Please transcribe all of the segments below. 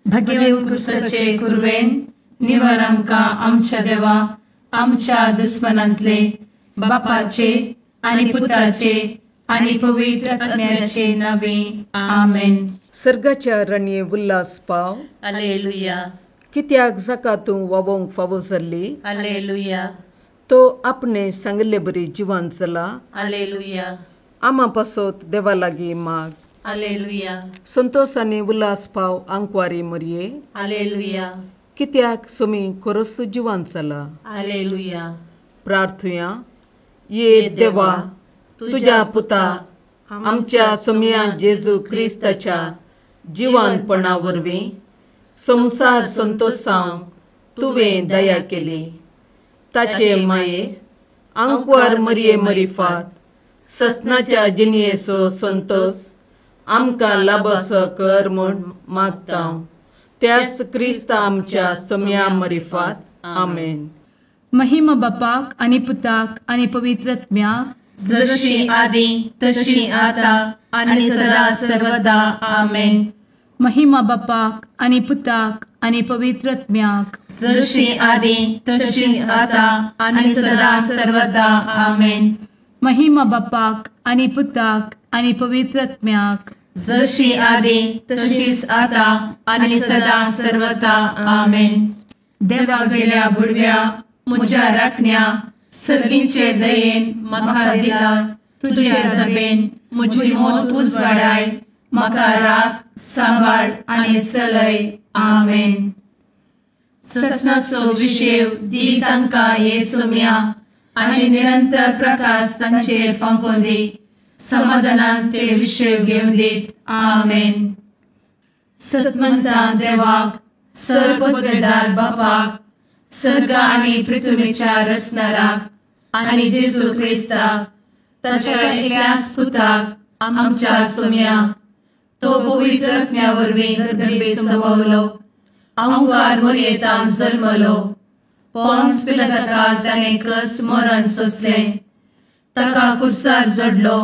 भगेवंत कुर्साचे कुरवेन निवार आमकां आमच्या देवा आमच्या दुस्मनांतले बापाचे आनी पुताचे आनी पवित्र आत्म्याचे नावे आमेन. सर्गाच्या रणये उल्हास पाव. हालेलुया. कित्याक जाका तूं वावोंक फावो जाल्ली. हालेलुया. तो आपणे सांगिल्ले बरी जिवान जाला. हालेलुया. आमा पासत देवा लागीं माग. हालेलुया. संतोष आनी उल्हास पाव आंकवारी मरये. हालेलुया. कित्याक सोमी खरोच जिवान जाला. हालेलुया. प्रार्थुया. ये देवा तुज्या पुता आमच्या सोमया जेजू क्रिस्ताच्या जिवानपणा वरवीं संवसार संतोषांक तुवें दया केली. ताचे माये आंकवार मरये मरिफात ससनाच्या जिणयेचो संतोष आमकां लाबसो कर म्हूण मागता त्याच क्रिस्ता आमच्या सोमया मरिफात. आमेन. महिमा बापाक आनी पुताक आनी पवित्र आत्म्याक, जशी आदी तशी आता आनी सदा सर्वदा. आमेन. महिमा बापाक आनी पुताक आनी पवित्र आत्म्याक, जशी आदी तशीच आता आनी सदा सर्वदा. आमेन. महिमा बापाक आनी पुताक आनी पवित्र आत्म्याक, जशी आदी तशीच आता आनी सदा सर्वदा. आमेन. देवा गेल्या बुडव्या म्हज्या राखण्या सर्गींचे दयेन म्हाका दिला तुजे दबेन म्हजी मोत उजवाडाय म्हाका राख सांबाळ आनी चलय. आमेन. ससनाचो विशेव दी तांकां ये सोम्या आनी निरंतर प्रकाश तांचेर फांकोवन दी. समाधानान ते विशेव घेवन दीत. आमेन. सतमंता देवाक सर्वपदवेदार बापाक सर्ग आनी पृथ्वीच्या रचणाराक आनी जेजू क्रिस्ताक ताच्या एकल्याच पुताक आमच्या सोम्याक तो पवित्र आत्म्या वरवीं गर्भे संभवलो आंकवार मरयेतान जल्मलो पोन्स पिलाताकाल ताणें कस मरण सोंसलें ताका कुर्सार जडलो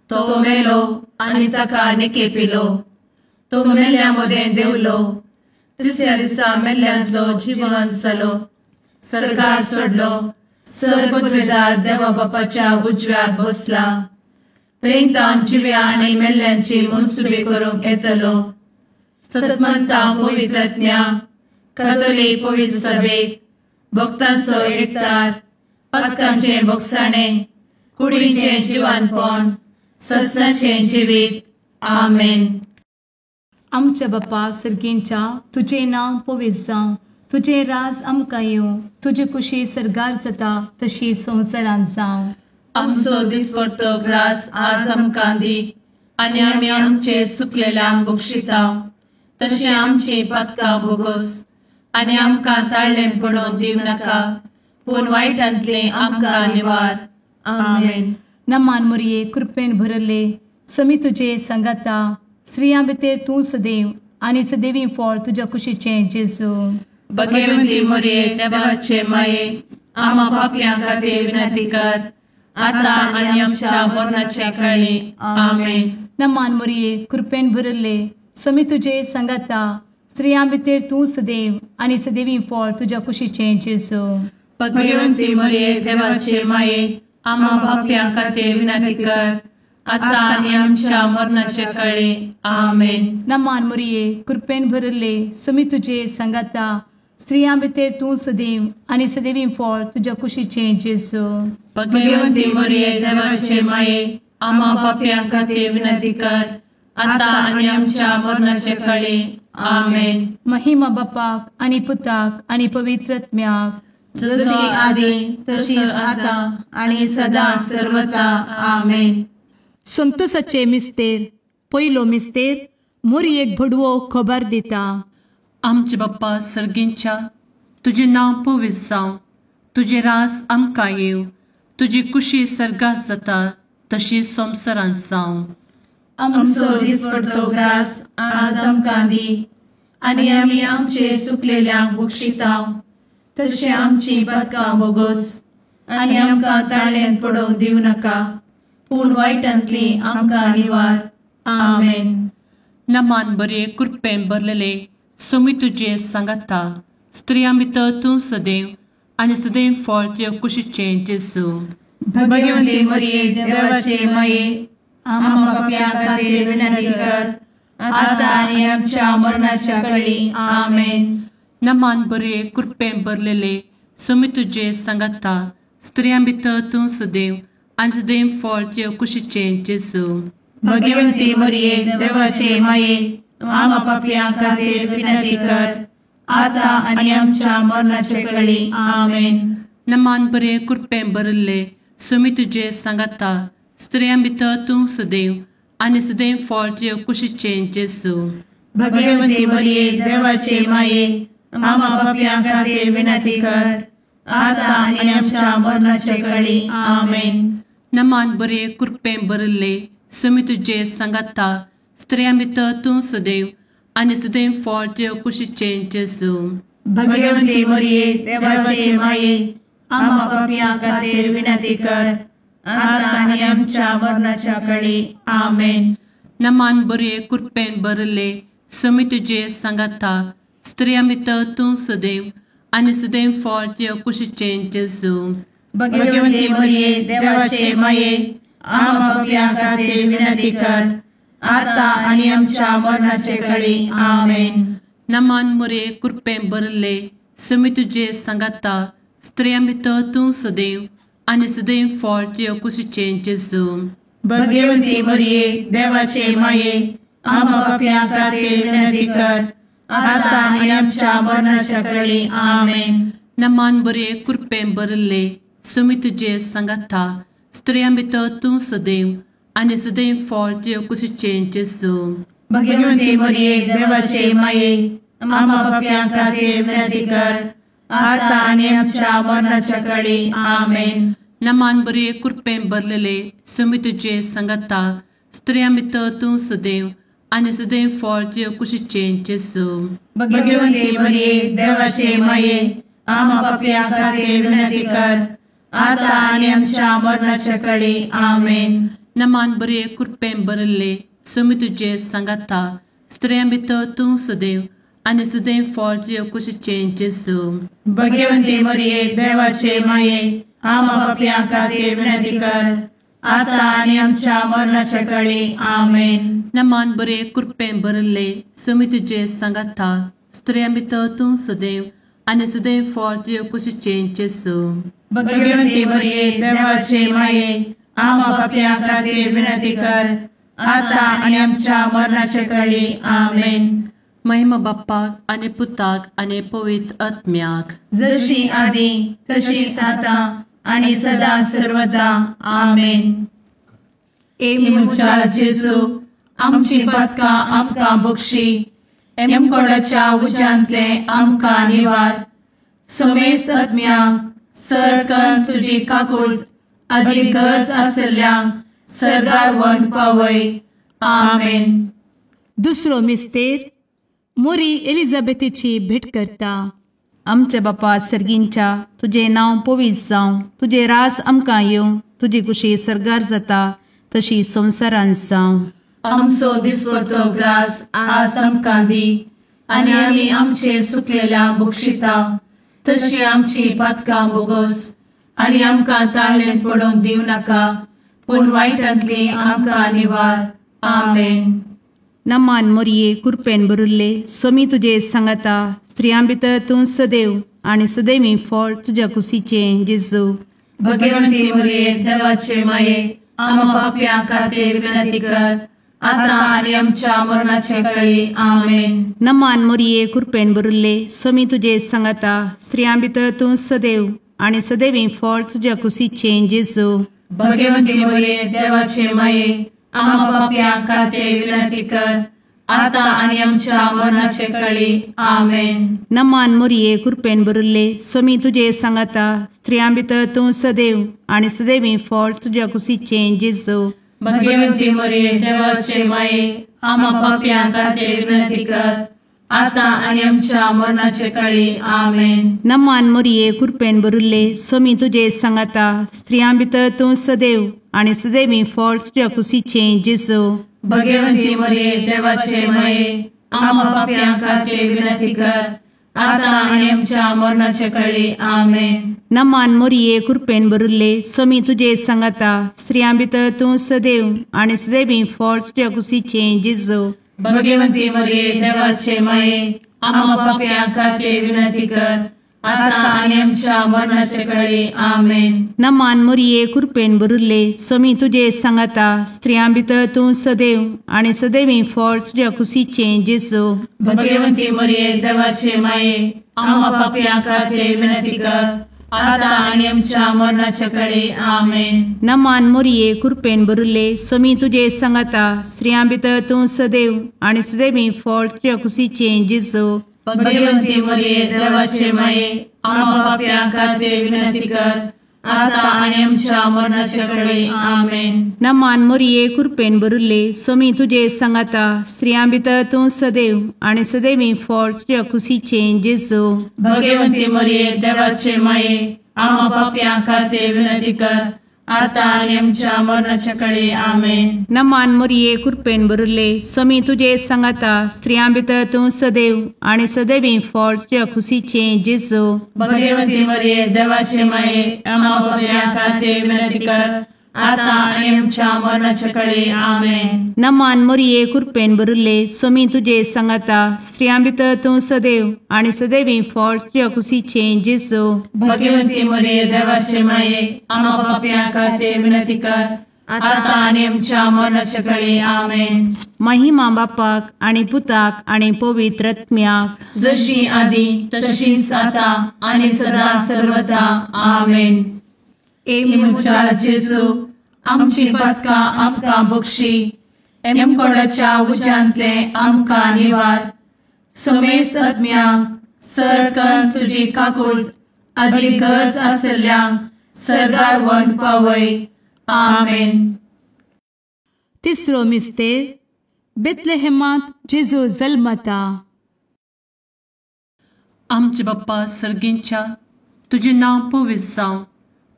तो मेलो आनी ताका निकेपिलो तो मेल्ल्या मदें देंवलो तिसऱ्या दिसा मेल्ल्यांतलो जिवन जालो सर्गार सोडलो सर्वपदवेदार देवा बापाच्या उजव्याक बसला थंय तावन जिव्या आनी मेल्ल्यांची मनसुबी करूंक येतलो. सतमंता पवित्र आत्म्या कातोलीक पवित्र सभेक भक्तांचो एकतार पातकांचें बोगसाणें कुडीचें जिवानपण ससनाचें जिवीत. आमेन. आमच्या बापा सर्गींच्या तुजें नांव पवित्र जावं, तुजें राज आमकां येवं, तुजी कुशी सर्गार जाता तशी संवसारांत जावं. आमचो दिसपडतो ग्रास आज आमकां दी आनी आमी आमचे चुकलेल्यांक बक्षिता तशें आमची पातकां भोगोस आनी आमकां ताळ्ळें पडोवन दिवं नाका पूण वायटांतलें आमकां निवार. आमेन. नमान मोरये कृपेन भरले समी तुजे सांगाता स्त्रियां भितर तूं सदैव आनी सदैवी फळ तुज्या कुशीचें जेजू. भगवती मोरये देवाचे माये आमा पापयां खातीर विनंती कर आता आनी आमच्या मरणाच्या काळी. आमेन. नमान मोरये कृपेन भरले समी तुजे सांगाता स्त्रियां भितर तूं सदैव आनी सदैवी फळ तुज्या कुशीचें जेजू. भगवती मोरये देवाचे माये आमा पापयां खातीर विनंती कर आता आनी आमच्या मरणाच्या काळी. आमेन. नमान मोरये कृपेन भरले समी तुजे सांगाता स्त्रियां भितर तूं सदैव आनी सदैवी फळ तुज्या कुशीचें जेजू. भगवती मोरये देवाचे माये आमा पापयां खातीर विनंती कर आता आनी आमच्या मरणाच्या काळी. आमेन. महिमा बापाक आनी पुताक आनी पवित्र आत्म्याक, जशी आदी तशीच आता आनी सदा सर्वता. आमेन. संतोषाचे मिस्तेर पयलो मिस्तेर मोरयेक भडवो खबर दिता. आमचे बाप्पा सर्गींच्या तुजें नांव पवित्र जावं, तुजें रास आमकां येवं, तुजी कुशी सर्गात जाता तशी संवसारांत जावं. आमचो दिसपडतो ग्रास आज आमकां दी आनी आमी आमचे चुकलेल्यांक बक्षिता तशें आमची पातकां भोगोस आनी आमकां ताळ्ळेंत पडोवन दिवं नाका पूण वायटांतली आमकां निवार. आमेन. नमान बरे कृपेन भरलेले सोमी तुजे सांगाता, स्त्रियां भितर तूं सदैव आनी सदैव फळ तुज्या कुशीचें जेजू। भगवती मरिये देवाचे माये, आम्हा पाप्यां खातीर विनंती कर, आतां आनी आमच्या मरणाच्या कळी। आमेन। नमान बरे कृपेन भरलेले, सोमी तुजे सांगाता, स्त्रियां भितर तूं सदैव आनी सदैव फळ तुज्या कुशीचें जेजू। भगवती मरिये देवाचे माये, आम्हा पाप्यां खातीर विनंती कर, आतां आनी आमच्या मरणाच्या कळी। आमेन। नमान बरे कृपेन भरलेले, सोमी तुजे सांगाता, स्त्रियां भितर तूं सदैव आनी सदैव फळ तुज्या कुशीचें जेजू। भगवती मरिये देवाचे माये, आम्हा पाप्यां खातीर विनंती कर, आतां आनी आमच्या मरणाच्या कळी। आमेन। नमान बरे कृपेन भरलेले, सोमी तुजे सांगाता, स्त्रियां भितर तूं सदैव आनी सदैव फळ तुज्या कुशीचें जेजू। भगवती मरिये देवाचे माये, आम्हा पाप्यां खातीर विनंती कर, आतां आनी आमच्या मरणाच्या कळी। आमेन। नमान बरे कृपेन भरलेले, सोमी तुजे सांगाता, स्त्रियां भितर तूं सदैव आनी सदैव फळ तुज्या कुशीचें जेजू। भगवती मरिये देवाचे माये, आम्हा पाप्यां खातीर विनंती कर, आतां आनी आमच्या मरणाचे कळी। आमेन। नमान मरिये कृपेन भरलेले, सोमी तुजे सांगाता, स्त्रियां भितर तूं सदैव आनी सदैव फळ तुज्या कुशीचें जेजू। भगवती मरिये देवाचे माये, आम्हा पाप्यां खातीर विनंती कर, आतां आनी आमच्या मरणाच्या कळी। आमेन। नमान बरे कृपेन भरलेले, सोमी तुजे सांगाता, स्त्रियां भितर तूं सदैव आनी सदैव फळ तुज्या कुशीचें जेजू। भगवती मरिये देवाचे माये, आम्हा पाप्यां खातीर विनंती कर, आतां आनी आमच्या मरणाच्या कळी। आमेन। नमान बरे कृपेन भरलेले, सोमी तुजे सांगाता, स्त्रियां भितर तूं सदैव आनी सदैव फळ तुज्या कुशीचें जेजू। भगवती मरिये देवाचे माये, आम्हा पाप्यां खातीर विनंती कर, आतां आनी आमच्या मरणाच्या कळी। आमेन। नमान बरे कृपेन भरलेले, सोमी तुजे सांगाता, स्त्रियां भितर तूं सदैव आनी सदैव फळ तुज्या कुशीचें जेजू। भगवती मरिये देवाचे माये, आम्हा पाप्यां खातीर विनंती कर, आतां आनी आमच्या मरणाच्या कळी। आमेन। नमान बरे कृपेन भरलेले, सोमी तुजे सांगाता, स्त्रियां भितर तूं सदैव आनी सदैव फळ तुज्या कुशीचें जेजू। भगवती मरिये देवाचे माये, आम्हा पाप्यां खातीर विनंती कर, आतां आनी आमच्या मरणाच्या कळी। आमेन। महिमा बाप्पाक आनी पुताक आनी पवित्र आत्म्याक, जशी आदी तशीच आतां आनी सदा सर्वदा। आमेन। ए म्हज्या जेजू, आमची पातकां आमकां बक्षी, एमकोडाच्या उज्यांतले आमकां निवार, समेस्त आत्म्यांक सरकन तुजी काकूट आदी गरज आसल्ल्यांक सर्गार व्हरून पावय। आमेन। दुसरो मिस्तेर मोरी एलिझाबेथीची भेट करता। आमच्या बापा सर्गींच्या, तुजें नांव पवित्र जावं, तुजें रास आमकां येवं, तुजी कुशी सर्गार जाता तशी संवसारांत जावं। आमचो दिसपडतो ग्रास आज आमकां दी, आनी आमी आमचे सुकलेल्या बक्षिता तशी आमची पातकां बोगस, आनी आमकां ताळेन पडोवंक दिवं नाका, पूण वायटांतली आमकां निवार। आमेन। नमान मोरये कृपेन भरिल्ले, सोमी तुजे सांगाता, स्त्रियां भितर तूं सदैव आनी सदैवी फळ तुज्या कुशीचें जेजू। भगवंती मोरये देवाचे माये, आम्हा पाप्यां खातीर विनंती कर, आतां आनी आमच्या मरणाचे कळी। आमेन। नमान मोरये कृपेन भरिल्ले, सोमी तुजे सांगाता, स्त्रियां भितर तूं सदैव आनी सदैवी फळ तुज्या कुशीचें जेजू। भगवंती मोरये देवाचे माये, आम्हा पाप्यां खातीर विनंती कर, आतां आनी आमच्या मरणाचे कळी। आमेन। नमान मोरये कृपेन भरिल्ले, सोमी तुजे सांगाता, स्त्रियां भितर तूं सदैव आनी सदैवी फळ तुज्या कुशीचें जेजू। भगवंती मोरये देवाचे माये, आम्हा पाप्यां खातीर विनंती कर, आतां आनी आमच्या मरणाचे कळी। आमेन। नमान मोरये कृपेन भरिल्ले, सोमी तुजे सांगाता, स्त्रियां भितर तूं सदैव आनी सदैवी फळ तुज्या कुशीचें जेजू। भगवंती मोरये देवाचे माये, आमा पापयां खातीर विनंती कर आतां आनी आमच्या मरणाचे कळी. आमेन. नमान मोरये कृपेन भरिल्ले स्वामी तुजे सांगाता, स्त्रियां भितर तूं सदैव आनी सदैवी फळ तुज्या कुशीचें जेजू. भगवंती मरिये देवाचे माये आमा पापयां खातीर विनंती कर आतां आनी आमच्या मरणाचे कळी. आमेन. नमान मोरये कृपेन भरिल्ले स्वामी तुजे सांगाता, स्त्रियां भितर तूं सदैव आनी सदैवी फळ तुज्या कुशीचें जेजू. भगवंती मरिये देवाचे माये आमा पापयां खातीर विनंती कर आतां आनी आमच्या मरणाचे कळी. आमेन. नमान मोरये कृपेन भरिल्ले स्वामी तुजे सांगाता, स्त्रियां भितर तूं सदैव आनी सदैवी फळ तुज्या कुशीचें जेजू. भगवंती मरिये देवाचे माये आमा पापयां खातीर विनंती कर आतां आनी आमच्या मरणाचे कळी. आमेन. नमान मोरये कृपेन भरिल्ले स्वामी तुजे सांगाता, स्त्रियां भितर तूं सदैव आनी सदैवी फळ तुज्या कुशीचें जेजू. भगवंती मरिये देवाचे माये आमा पापयां खातीर विनंती कर आतां आनी आमच्या मरणाचे कळी. आमेन. नमान मोरये कृपेन भरिल्ले स्वामी तुजे सांगाता, स्त्रियां भितर तूं सदैव आनी सदैवी फळ तुज्या कुशीचें जेजू. भगवंती मरिये देवाचे माये आमा पापयां खातीर विनंती कर आतां आनी आमच्या मरणाचे कळी. आमेन. नमान मोरये कृपेन भरिल्ले स्वामी तुजे सांगाता, स्त्रियां भितर तूं सदैव आनी सदैवी फळ तुज्या कुशीचें जेजू. भगवंती मरिये देवाचे माये आमा पापयां खातीर विनंती कर आतां आनी आमच्या मरणाचे कळी. आमेन. महिमा बापाक आनी पुताक आनी पवित्र आत्म्याक, जशी आदी तशीच आतां आनी सदा सर्वदा. आमेन. ए म्हज्या जेजू आमची पातकां आमकां बक्षी, एमकोडाच्या उज्यांतले आमकां निवार, समेस्त आत्म्यांक सरकन तुजी काकूट आदी गरज आशिल्ल्यांक सर्गार व्हरून पावय. आमेन. तिसरो मिस्तेर बेथलेहेमांत जेजू जल्मता. आमचे बाप्पा सर्गींच्या, तुजें नांव पवित्र जावं,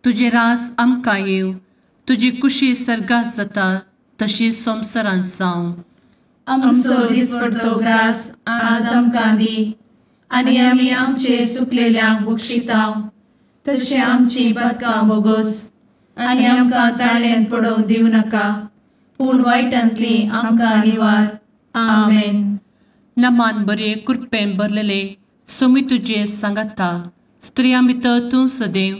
तुजें राज आमकां येवं, तुजी कुशी सर्गात जाता तशी संवसारांत जावं. आमचो दिसपडतो ग्रास आज आमकां दी आनी आमी आमचे सुकलेल्यांक बक्षितांव तशें आमची पातकां बोगोस आनी आमकां ताळ्यांत पडोवंक दिवं नाका, पूण वायटांतली आमकां निवार. आमेन. नमान बरे कृपेन भरलेले स्वामी तुजे सांगाता, स्त्रियां भितर तूं सदैव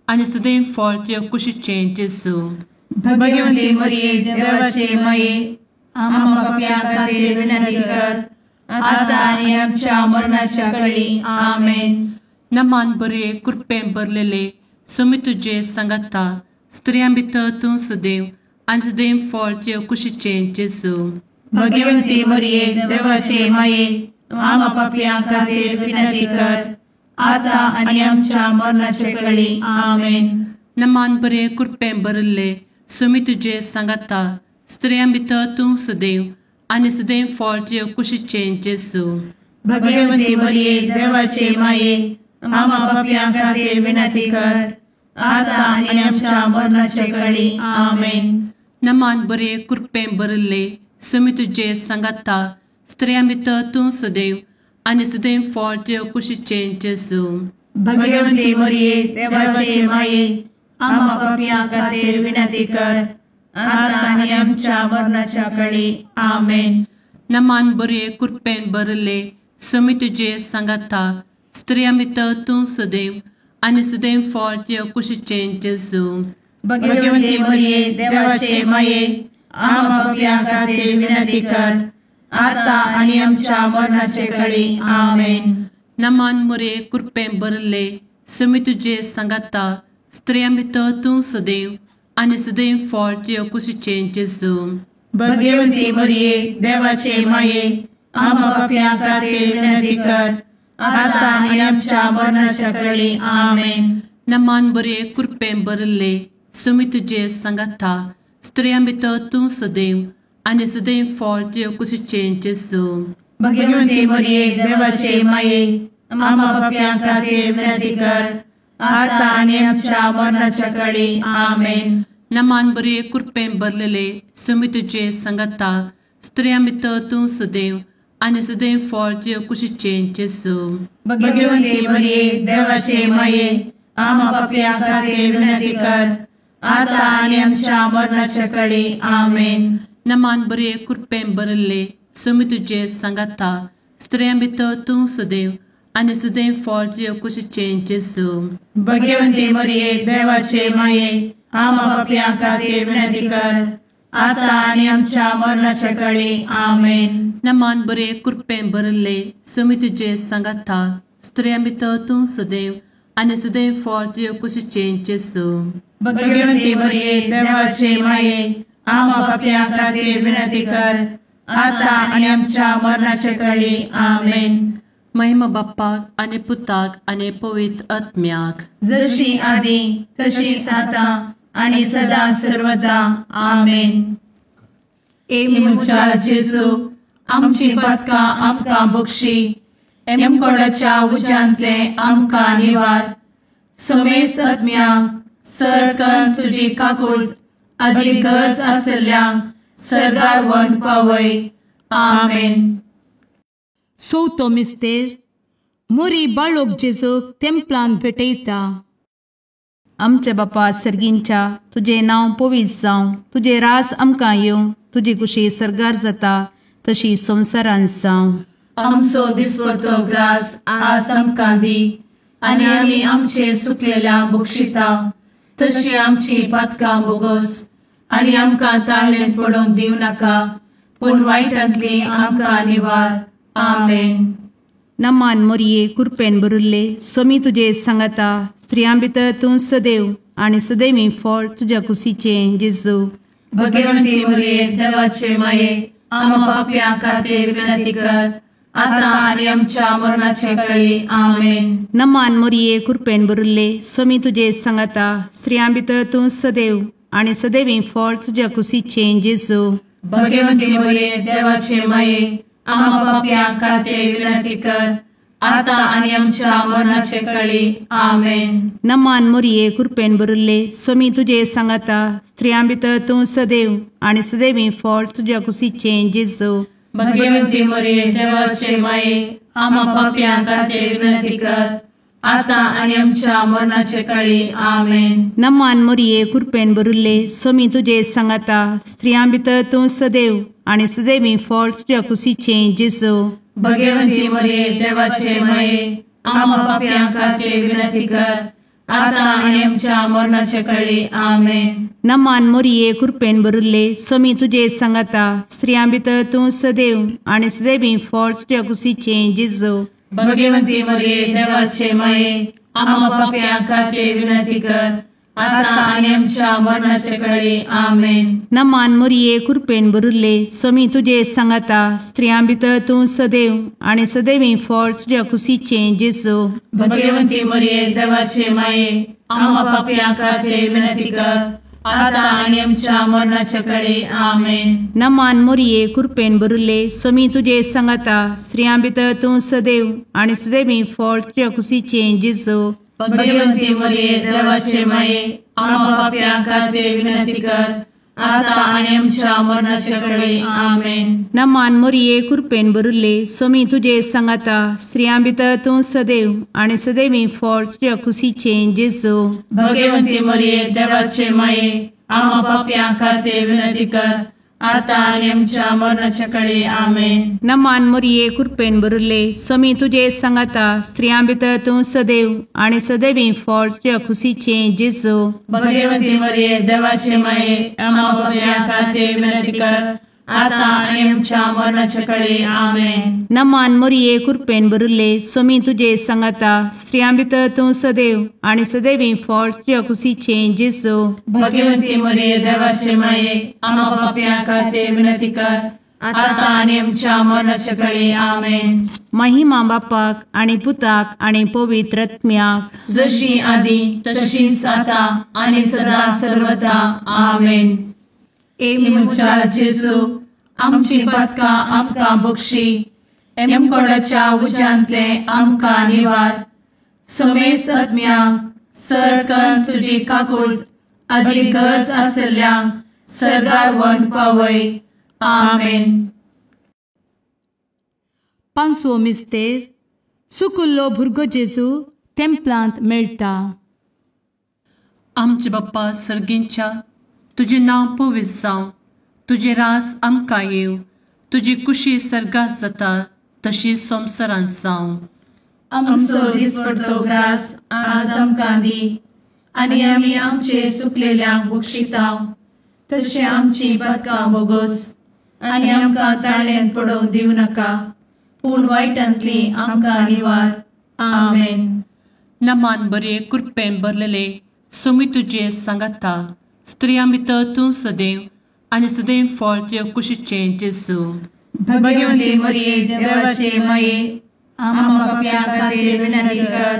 आनी सदैव फळ तुज्या कुशीचें जेजू. भगवंती मरिये देवाचे माये आमा पापयां खातीर विनंती कर आतां आनी आमच्या मरणाच्या कळी. आमेन. नमान बरे कृपेन भरलेले स्वामी तुजे सांगाता, स्त्रियां भितर तूं सदैव आनी सदैव फळ तुज्या कुशीचें जेजू. भगवंती मरिये देवाचे माये आमा पापयां खातीर विनंती कर आतां आनी आमच्या मरणाचे कळी. आमेन. नमान बरे कृपेन भरिल्ले स्वामी तुजे सांगाता, स्त्रियां भितर तूं सदैव आनी सदैव फळ तुज्या कुशीचें जेजू. भगवंती मरिये देवाचे माये आमा पापयां खातीर विनंती कर आतां आनी आमच्या मरणाचे कळी. आमेन. नमान बरे कृपेन भरिल्ले स्वामी तुजे सांगाता, स्त्रियां भितर तूं सदैव आनी सदैव फळ तुज्या कुशीचें जेजू. भगवंती मरिये देवाचे माये आमा पापयां खातीर विनंती कर आतां आनी आमच्या मरणाच्या कळी. आमेन. नमान बरे कृपेन भरिल्ले स्वामी तुजे सांगाता, स्त्रियां भितर तूं सदैव आनी सदैव फळ तुज्या कुशीचें जेजू. भगवंती मरिये देवाचे माये आमा पापयां खातीर विनंती कर आतां आनी आमच्या मरणाचे कळी. आमेन. नमान मरिये कृपेन भरिल्ले स्वामी तुजे सांगाता, स्त्रियां भितर तूं सदैव आनी सदैव फळ तुज्या कुशीचें जेजू. भगवंती मरिये देवाचे माये आमा पापयां खातीर विनंती कर आतां आनी आमच्या मरणाच्या कळी. आमेन. नमान बरे कृपेन भरिल्ले स्वामी तुजे सांगाता, स्त्रियां भितर तूं सदैव आनी सदैव फळ तुज्या कुशीचें जेजू. भगवंती मरिये देवाचे माये आमा पापयां खातीर विनंती कर आतां आनी आमच्या मरणाच्या कळी. आमेन. नमान बरे कृपेन भरलेले स्वामी तुजे सांगाता, स्त्रियां भितर तूं सदैव आनी सदैव फळ तुजे कुशीचें जेजू. भगवंती मरिये देवाचे माये, आमा पापयां खातीर विनंती कर, आतां आनी आमच्या मरणाच्या कडी. आमेन. नमान बरे कृपेन भरिल्ले, स्वामी तुजे सांगाता, स्त्रियां भितर तूं सदैव आनी सदैव फळ तुजे कुशीचें जेजू. भगवंती मरिये देवाचे माये, आमा पापयां खातीर विनंती कर, आतां आनी आमच्या मरणाच्या कडी. आमेन. नमान बरे कृपेन भरिल्ले, स्वामी तुजे सांगाता, स्त्रियां भितर तूं सदैव आनी सदैव फळ तुजे कुशीचें जेजू. भगवंती मरिये देवाचे माये, आमा पापयां खातीर विनंती कर, आतां आनी आमच्या मरणाच्या कडी. आमेन. महिमा बाप्पाक आनी पुताक आनी पवित्र आत्म्याक, जशी आदी तशीच आतां आनी सदा सर्वदा. आमेन. ए म्हज्या जेजू, आमची पातकां आमकां बक्षी, एमकोडाच्या उज्यांतले आमकां निवार, समेस्त आत्म्यांक सरकन तुजी काकूट आदी गरज आसल्ल्यांक सर्गार व्हरून पावय. आमेन. चवथो मिस्तेर. मोरी बाळोक जेजूक तेंपलान भेटयता. आमच्या बापा सर्गींच्या, तुजें नांव पवित्र जावं, तुजें राज आमकां येवं, तुजी कुशी सर्गार जाता तशी संवसारांत जावं. आमचो दिसपडतो ग्रास आज आमकां दी, आनी आमी आमचे सुकलेल्या बक्षिता तशी आमची पातकां बोगस, आनी आमकां ताळेन पडोवंक दिवं नाका, पूण वायटांतली आमकां निवार. आमेन. नमान मोरये कृपेन भरिल्ले, स्वामी तुजे सांगाता, स्त्रियां भितर तूं सदैव आनी सदैवी फळ तुज्या कुशीचें जेजू. भगवंती मोरये देवाचे माये, आमा पापयां खातीर विनंती कर, आतां आनी आमच्या मरणाचे कळी. आमेन. नमान मोरये कृपेन भरिल्ले, स्वामी तुजे सांगाता, स्त्रियां भितर तूं सदैव आनी सदैवी फळ तुज्या कुशीचें जेजू. भगवंती मोरये देवाचे माये, आमा पापयां खातीर विनंती कर, आतां आनी आमच्या मरणाचे कळी. आमेन. नमान मोरये कृपेन भरिल्ले, स्वामी तुजे सांगाता, स्त्रियां भितर तूं सदैव आनी सदैवी फळ तुज्या कुशीचें जेजू. भगवंती मोरये देवाचे माये, आमा पापयां खातीर विनंती कर, आतां आनी आमच्या मरणाचे कळी. आमेन. नमान मोरये कृपेन भरिल्ले, स्वामी तुजे सांगाता, स्त्रियां भितर तूं सदैव आनी सदैवी फळ तुज्या कुशीचें जेजू. भगवंती मोरये देवाचे माये, आमा पापयां खातीर विनंती कर, आतां आनी आमच्या मरणाचे कळी. आमेन. नमान मोरये कृपेन भरिल्ले, स्वामी तुजे सांगाता, स्त्रियां भितर तूं सदैव आनी सदैवी फळ तुज्या कुशीचें जेजू. भगवंती मोरये देवाचे माये, आमा पापयां खातीर विनंती कर, आतां आनी आमच्या मरणाचे कळी. आमेन. नमान मोरये कृपेन भरिल्ले, स्वामी तुजे सांगाता, स्त्रियां भितर तूं सदैव आनी सदैवी फळ तुज्या कुशीचें जेजू. भगवंती मोरये देवाचे माये, आमा पापयां खातीर विनंती कर, आतां आनी आमच्या मरणाचे कळी. आमेन. नमान मोरये कृपेन भरिल्ले, स्वामी तुजे सांगाता, स्त्रियां भितर तूं सदैव आनी सदैवी फळ तुज्या कुशीचें जेजू. भगवंती मोरये देवाचे माये, आमा पापयां खातीर विनंती कर, आतां आनी आमच्या मरणाचे कळी. आमेन. नमान मोरये कृपेन भरिल्ले, स्वामी तुजे सांगाता, स्त्रियां भितर तूं सदैव आनी सदैवी फळ तुज्या कुशीचें जेजू. भगवंती मोरये देवाचे माये, आमा पापयां खातीर विनंती कर, आतां आनी आमच्या मरणाचे कळी. आमेन. नमान मोरये कृपेन भरिल्ले, स्वामी तुजे सांगाता, स्त्रियां भितर तूं सदैव आनी सदैवी फळ तुज्या कुशीचें जेजू. भगवंती मोरये देवाचे माये, आमा पापयां खातीर विनंती कर, आतां आनी आमच्या मरणाचे कळी. आमेन. नमान मोरये कृपेन भरिल्ले, स्वामी तुजे सांगाता, स्त्रियां भितर तूं सदैव आनी सदैवी फळ तुज्या कुशीचें जेजू. भगवंती मोरये देवाचे माये, आमा पापयां खातीर विनंती कर, आतां आनी आमच्या मरणाचे कळी. आमेन. महिमा बापाक आनी पुताक आनी पवित्र आत्म्याक, जशी आदी तशीच आतां आनी सदा सर्वदा. आमेन. ए म्हज्या जेजू, आमची पातकां आमकां बक्षी, एमकोडाच्या उज्यांतले आमकां निवार, समेस्त आत्म्यांक सरकन तुजी काकूट आदी गरज आसल्ल्यांक सर्गार व्हरून पावय. आमेन. पांचवो मिस्तेर सुकुल्लो भुरगो जेजू तेंपलांत मेळटा. आमचे बाप्पा सर्गींच्या, तुजें नांव पवित्र जावं, तुजें रास आमकां येवं, तुजी कुशी सर्गात जाता तशी संवसारांत जावं. आमचो दिसपडतो ग्रास आज आमकां दी आनी आमी आमचे सुकलेल्यांक बक्षितांव तशें आमची पदकां बोगोस आनी आमकां ताळ्यान पडोवन दिवं नाका, पूण वायटांतली आमकां निवार. आमेन. नमान बरे कृपेन भरलेले सोमी तुजे सांगाता, स्त्रियां भितर तूं सदैव आनी सदैव फळ तुजे कुशीचें जेजू. भगवती मरिये देवाचे माये, आम्हा पाप्यां खातीर विनंती कर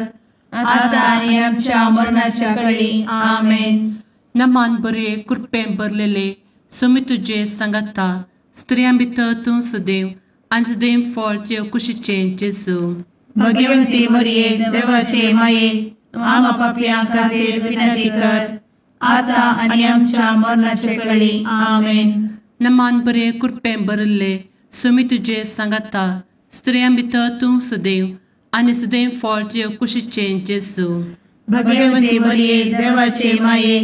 आता आनी आमच्या मरणाच्या कळी. आमेन. नमान बरे कृपेन भरलेले सोमी तुजे सांगाता, स्त्रियां भितर तूं सदैव आनी सदैव फळ तुजे कुशीचें जेजू. भगवती मरिये देवाचे माये, आम्हा पाप्यां खातीर विनंती कर आता आनी आमच्या मरणाचे कळी. आमेन. नमान बरे कृपेन भरिल्ले सोमी तुजे सांगाता, स्त्रियां भितर तूं सदैव आनी सदैव फळ तुजे कुशीचें जेजू. भगवती मरिये देवाचे माये,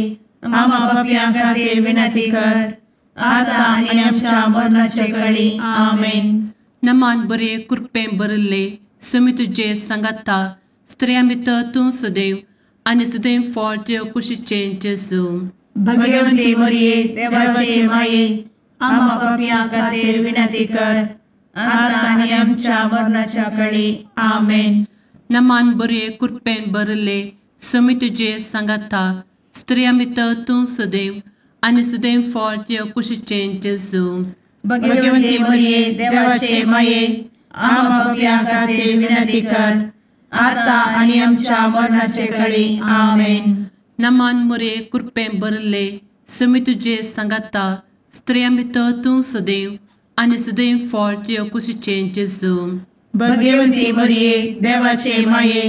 आम्हा पाप्यां खातीर विनंती कर आता आनी आमच्या मरणाचे कळी. आमेन. नमान बरे कृपेन भरिल्ले सोमी तुजे सांगाता, स्त्रियां भितर तूं सदैव आनी सदैव फळ तुजे कुशीचें जेजू. भगवती मरिये देवाचे माये, आम्हा पाप्यां खातीर विनंती कर आता आनी आमच्या मरणाच्या कळी. आमेन. नमान बरे कृपेन भरिल्ले सोमी तुजे सांगाता, स्त्रियां भितर तूं सदैव आनी सदैव फळ तुजे कुशीचें जेजू. भगवती मरिये देवाचे माये, आम्हा पाप्यां खातीर विनंती कर आता आनी आमच्या मरणाचे कळी. आमेन. नमान मरिये कृपेन भरिल्ले सोमी तुजे सांगाता, स्त्रियां भितर तूं सदैव आनी सदैव फळ तुजे कुशीचें जेजू. भगवती मरिये देवाचे माये,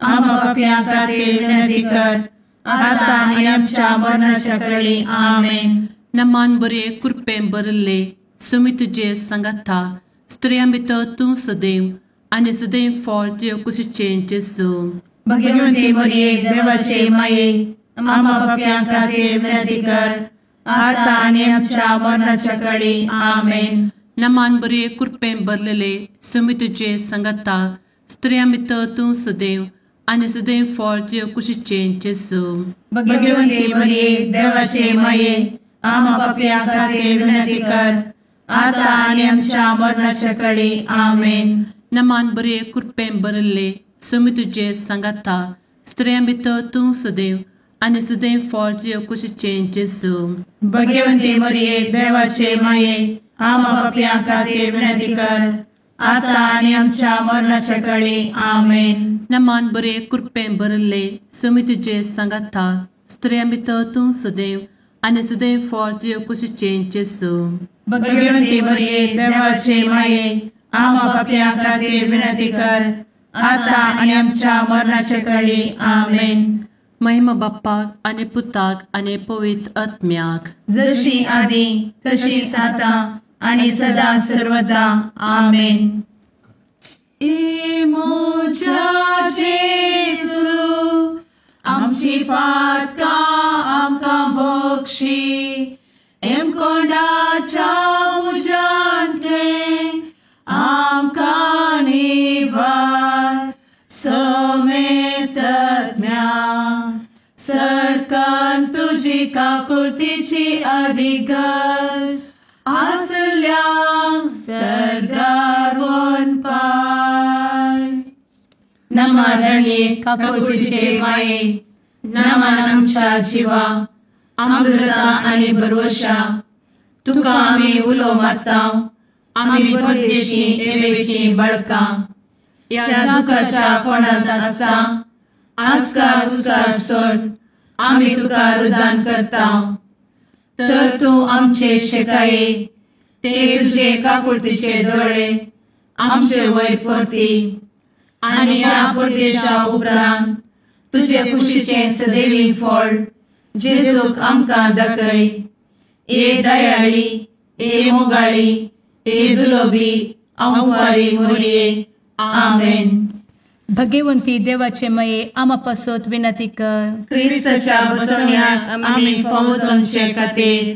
आम्हा पाप्यां खातीर विनंती कर आता आनी आमच्या मरणाच्या कळी. आमेन. नमान बरे कृपेन भरिल्ले सोमी तुजे सांगाता, स्त्रियां भितर तूं सदैव आनी सदैव फळ तुजे कुशीचें जेजू. भगवती मरिये देवाचे माये, आम्हा पाप्यां खातीर विनंती कर आता आनी आमच्या मरणाच्या कळी. आमेन. नमान बरे कृपेन भरलेले सोमी तुजे सांगाता, स्त्रियां भितर तूं सदैव आनी सदैव फळ तुजे कुशीचें जेजू. भगवती मरिये देवाचे माये, आम्हा पाप्यां खातीर विनंती कर आता आनी आमच्या मरणाच्या कळी. आमेन. नमान बरे कृपेन भरिल्ले सोमी तुजे सांगाता, स्त्रियां भितर तूं सदैव आनी सदैव फळ तुजे कुशीचें जेजू. भगवती मरिये देवाचे माये, आम्हा पाप्यां खातीर विनंती कर आता आनी आमच्या मरणाच्या कळी. आमेन. नमान बरे कृपेन भरिल्ले सोमी तुजे सांगाता, स्त्रियां भितर तूं सदैव आनी सदैव फळ तुजे कुशीचें जेजू. भगवती मरिये देवाचे माये, आम्हा पाप्यां खातीर विनंती कर आता आनी आमच्या मरणाच्या कळी. आमेन. महिमा बाप्पाक आनी पुताक आनी पवित्र आत्म्याक, जशी आदी तशीच आता आनी सदा सर्वदा. आमेन. ए म्हज्या जेजू, आमची पातकां आमकां बक्षी, एमकोंडाच्या उज्यांतले आमकां निवार, समेस्तम्या सरकान तुजी काकुळतीची अधिगस आसल्यांक सर्गार वनपाय. नमरणे काकुळतीचे माये, नमन आमच्या जिवा, अमृता आनी भरवशा, तुका आमी उलो मारता, आमी परदेशी एवेची बळकां, ह्या दुखाच्या कोणांत आसता आस्कार उस्कार सोड आमी तुका रुदान करता, तर तूं आमचे शेकाये ते तुजे काकुळतीचे दोळे आमचे वयर परती आनी ह्या परदेशा उपरांत तुजे कुशीचें सदैवी फळ जेजूक आमकां दाखय. ए दयाळी, ए मोगाळी, ए दुलोबी आंवकारी मोरये. आमेन. भगवंती देवाचे मये आमा पासत विनंती कर. क्रिस्ताच्या बसवण्याक आमी फावो जावचे खातीर.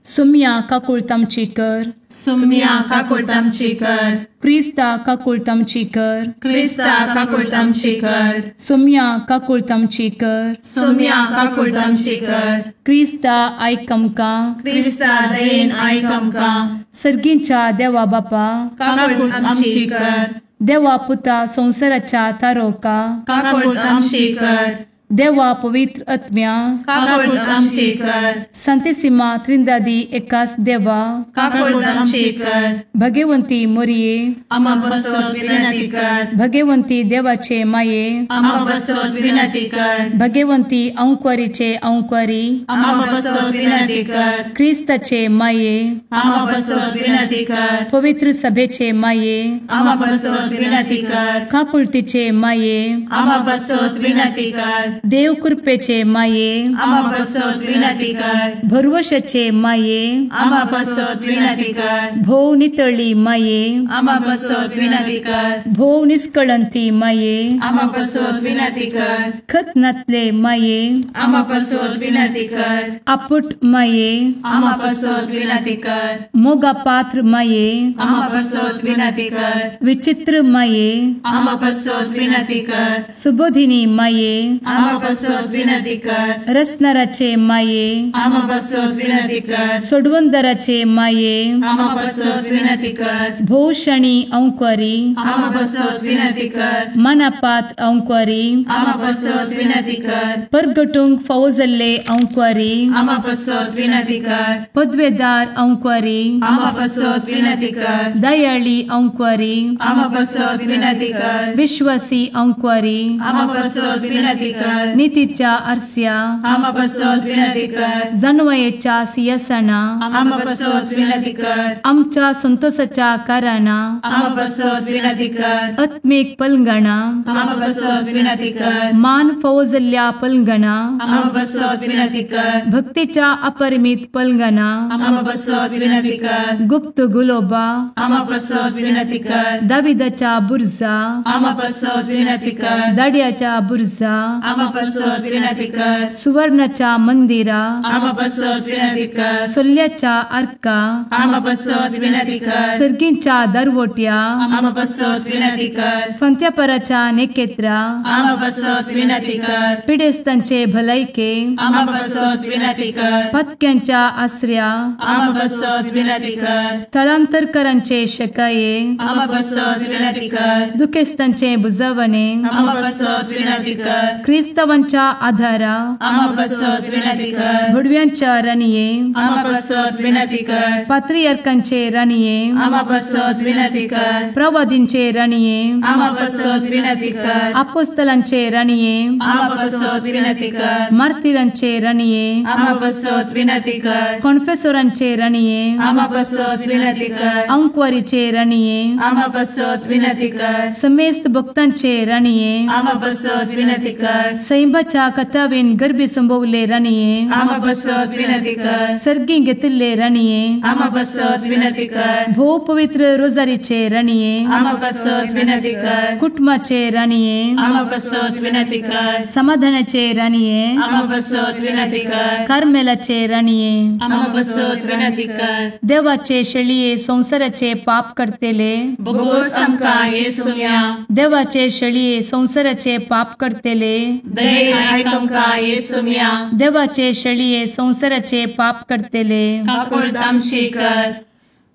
सुम्या काकुळतामची कर. सुम्या काकुळतामची कर. क्रिस्ता काकुळतामची कर. क्रिस्ता काकुळतामची कर. सुम्या काकुळतामची कर. सुम्या काकुळतामची कर. क्रिस्ता आयक आमकां. क्रिस्ता दयेन आयक आमकां. सर्गींच्या देवा बापा काकुळतामची कर. देवा पुता संवसाराच्या तारोका काकुळतामची कर. देवा पवित्र आत्म्या काकुळतामची कर. संतेसिमा त्रिंदादी एकास देवा काकुळतामची कर. भगवंती मोरये आमा पासत विनंती कर. भगवंती देवाचे माये आमा पासत विनंती कर. भगवंती अंकुरीचे अंकुरी आमा पासत विनंती कर. क्रिस्ताचे माये आमा पासत विनंती कर. पवित्र सभेचे माये आमा पासत विनंती कर. काकुळतीचे माये आमा पासत विनंती कर. देव कृपेचे माये आमा पासत विनंती कर. भरवशाचे माये आमा पासत विनंती कर. भोव नितळी माये आमा पासत विनंती कर. भोव निष्कळंती माये आमा पासत विनंती कर. खत नातले माये आमा पासत विनंती कर. आपुट माये आमा पासत विनंती कर. मोगा पात्र माये आमा पासत विनंती कर. विचित्र माये आमा पासत विनंती कर. सुबोधिनी माये आमा पासत विनंती कर. रसनाराचे माये आमा पासत विनंती कर. सोडवंदराचे माये आमा पासत विनंती कर. भोवशणी अंकुरी आमा पासत विनंती कर. मनापात्र अंकुरी आमा पासत विनंती कर. परगटूंक फावो जाल्ले अंकुरी आमा पासत विनंती कर. पदवेदार अंकुरी आमा पासत विनंती कर. दयाळी अंकुरी आमा पासत विनंती कर. विश्वासी अंकुरी आमा पासत विनंती कर. नितीच्या आरस्या आमा पासत विनंती कर. जानवयेच्या सिंहासना आमा पासत विनंती कर. आमच्या संतोषाच्या कारणा आमा पासत विनंती कर. आत्मीक पलंगणा आमा पासत विनंती कर. मान फावो जाल्ल्या पलंगणा आमा पासत विनंती कर. भक्तीच्या अपरिमित पलंगणा आमा पासत विनंती कर. गुप्त गुलोबा आमा पासत विनंती कर. दाविदाच्या बुर्जा आमा पासत विनंती कर. दाड्याच्या बुर्जा आमा पासत विनंती कर. सुवर्णाच्या मंदिरा आमा पासत विनंती कर. सोल्याच्या आर्का आमा पासत विनंती कर. सर्गींच्या दरवट्या आमा पासत विनंती कर. फंत्यापराच्या नेकेत्रा आमा पासत विनंती कर. पिडेस्तांचे भलायके आमा पासत विनंती कर. पत्क्यांच्या आसऱ्या आमा पासत विनंती कर. थळांतरकरांचे शकाये आमा पासत विनंती कर. दुखेस्तांचे बुजवणे आमा पासत विनंती कर. क्रिस्तावांच्या आधारा आमा पासत विनंती कर. भडव्यांच्या राणये आमा पासत विनंती कर. पात्रियार्कांचे राणये आमा पासत विनंती कर. प्रवादींचे राणये आमा पासत विनंती कर. आपोस्तलांचे राणये आमा पासत विनंती कर. मार्तीरांचे राणये आमा पासत विनंती कर. कॉन्फेसोरांचे राणये आमा पासत विनंती कर. अंकुवारीचे राणये आमा पासत विनंती कर. समेस्त भक्तांचे राणये आमा पासत विनंती कर. सैंबाच्या कथावेन गर्भी संभवले राणये आमा पासत विनंती कर. सर्गी घेतिल्ले राणये आमा पासत विनंती कर. भोव पवित्र रोजारीचे राणये आमा पासत विनंती कर. कुटुंबाचे राणये आमा पासत विनंती कर. समाधानाचे राणये आमा पासत विनंती कर. कार्मेलाचे राणये आमा पासत विनंती कर. देवाचे शेळये संवसाराचे पाप करतेले बोगोस आमकां येसुम्या देवाचे शेळये संवसाराचे पाप करतेले दयेन आयक आमकां येसुम्या देवाचे शेळये संवसाराचे पाप करतेले काकुळतामची कर.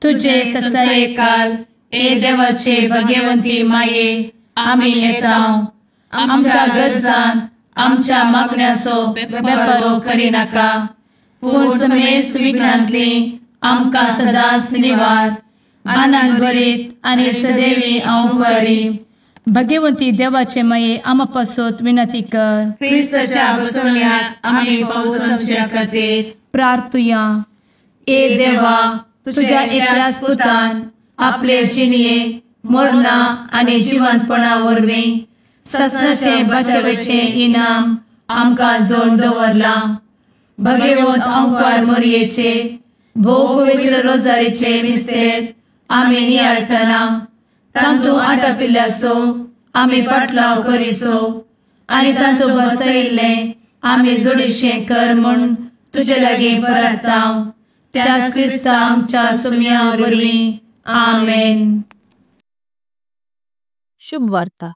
तुझे ससाये काल ए देवाचे भगवंती माये आमी येता आमच्या गरजान आमच्या मागण्याचो बेपारो करिनाका पूण समेस्त विघ्नांतली आमकां सदांच निवार. आनंद भरीत आनी सदैवी अंकुरी भगवंती देवाचे माये आमा पासत विनंती कर. क्रिस्ताच्या बसवण्याक आमी फावो जावचे खातीर प्रार्थुया. ए देवा तुझ्या एकल्याच पुतान आपले जिणये मरणा आनी जिवंतपणा वरवीं ससनाचे बचावेचें इनाम आमकां जोड दवरलां. भगवंत अंकार मोरयेचे भोव पवित्र रोजारीचे मिस्तेर आमी नियाळटना तांतू आटापिल्ल्याचो आमी पाटलाव करिसो आनी तांतू बसयिल्लें आमी जोडीशें कर म्हूण तुजे लागीं परता त्याच क्रिस्ता आमच्या सुम्या वरवीं आमेन। शुभ वार्ता।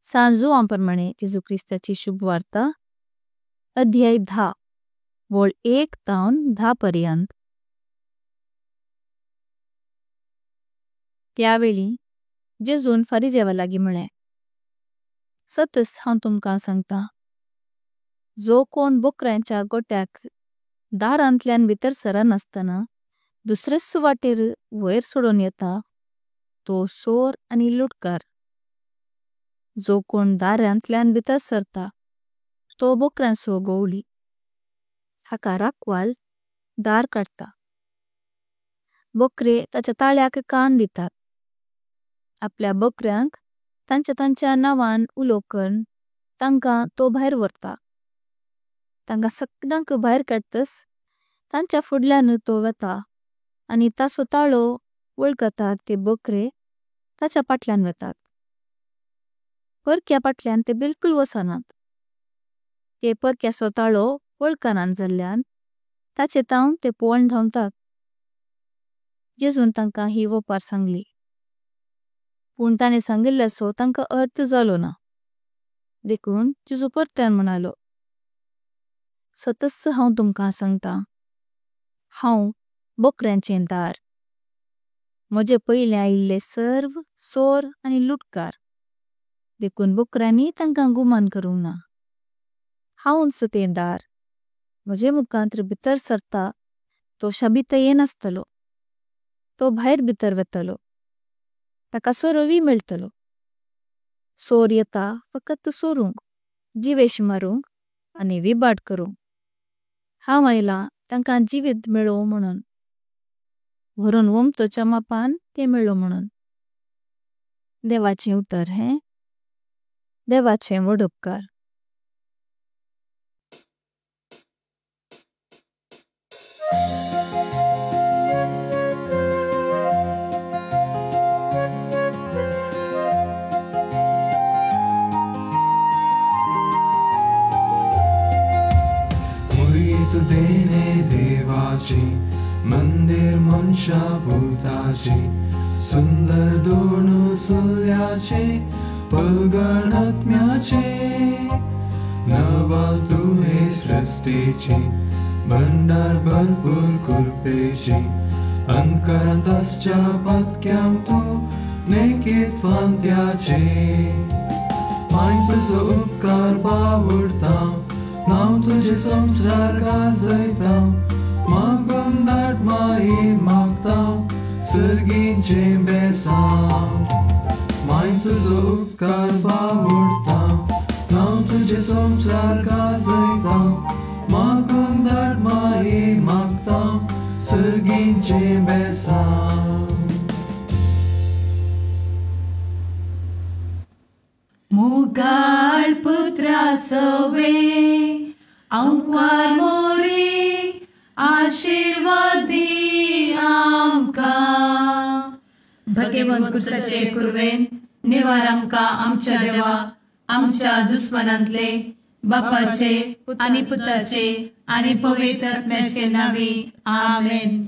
सांत जुवां प्रमाणे जेजू क्रिस्ताची शुभ वार्ता अध्याय 10 वळ 1 ताऊन 10 पर्यंत। त्यावेळी जेजून फरिजेवा लागी म्हळे, सतस हांव तुमकां सांगता, जो कोण बोकऱ्यांच्या गोट्याक दारांतल्यान भितर सरानास्ताना दुसरेच वाटेर वोर सोडून येता तो सोर आनी लुटकार। जो कोण दारांतल्यान भितर सरता तो बोकऱ्यांचो गोवली। हाका रखवाल दार काडता। बोकरे ताच्या तळ्याक कान दितात। आपल्या बोकऱ्यांक तांच्या तांच्या नावान उलो करन तांका तो भायर वोरता। तांका सगळ्यांक भायर काडतस तांच्या फुडल्यान तो वेता आनी तासो तळो वोल्कतात ते बोकरे ताच्या पाटल्यान वेतात। परक्या पाटल्यान ते बिलकुल वसानात। ते परक्यासो तळो वोल्कनां जाल्यान ताचे ताऊन ते पोवन धांवतात। जेजून तांका ही वोपार सांगली। पण ताणे सांगिल्ल्यासो तांका अर्थ झालो ना। देखून जेजू परत्यान म्हणालो, सतस हांव तुमकां सांगता, हांव बोकऱ्यांचे दार। मोजे पहले आयिल्ले सर्व सोर आनी लुटकार। देखून बोकऱ्यांनी तांका गुमान करूं ना। हांव तें दार। मोजे मुखांत्र भितर सरता तो शाबित येनस्तलो। तो भायर भितर वेतलो। ताका सोरोवी मेळतलो। सोर येता फकत सोरुंक, जीवेश मारुंक आनी विबाट करुंक। हांव आयला तांका जीवित मेलो म्होणों। व्हरों वोम्तोच्या मापान ते मेलो म्होणों। देवाचें उतर हें देवाचें वड उपकार। मंदिर मनशा भूताचे सुंदर दोन सुल्याचे पलगणात्म्याचे नवाल तुहे सृष्टीचे भंडार भरपूर कृपेचे अंतकरांत आसच्या पातक्यांक तूं नेकीत फांत्याचे माय तुजो उपकार बावडता नांव तुजें संवसार गाजयता मागून धाड माई मागता सर्गीचें बेसांव माय तुजो उपकार बावडता नांव तुजें संवसार गाजयता मागून धाड माई मागता सर्गीचें बेसांव। मुगाळ पुत्रा सवे आंकवार मोरे आशीर्वादी आमकां। भगवंत कुर्साचे कुर्वेन निवार आमकां आमच्या देवा आमच्या दुस्मनांतले बापाचे आनी पुताचे आनी पवित्र आत्म्याचे नांवी आमेन।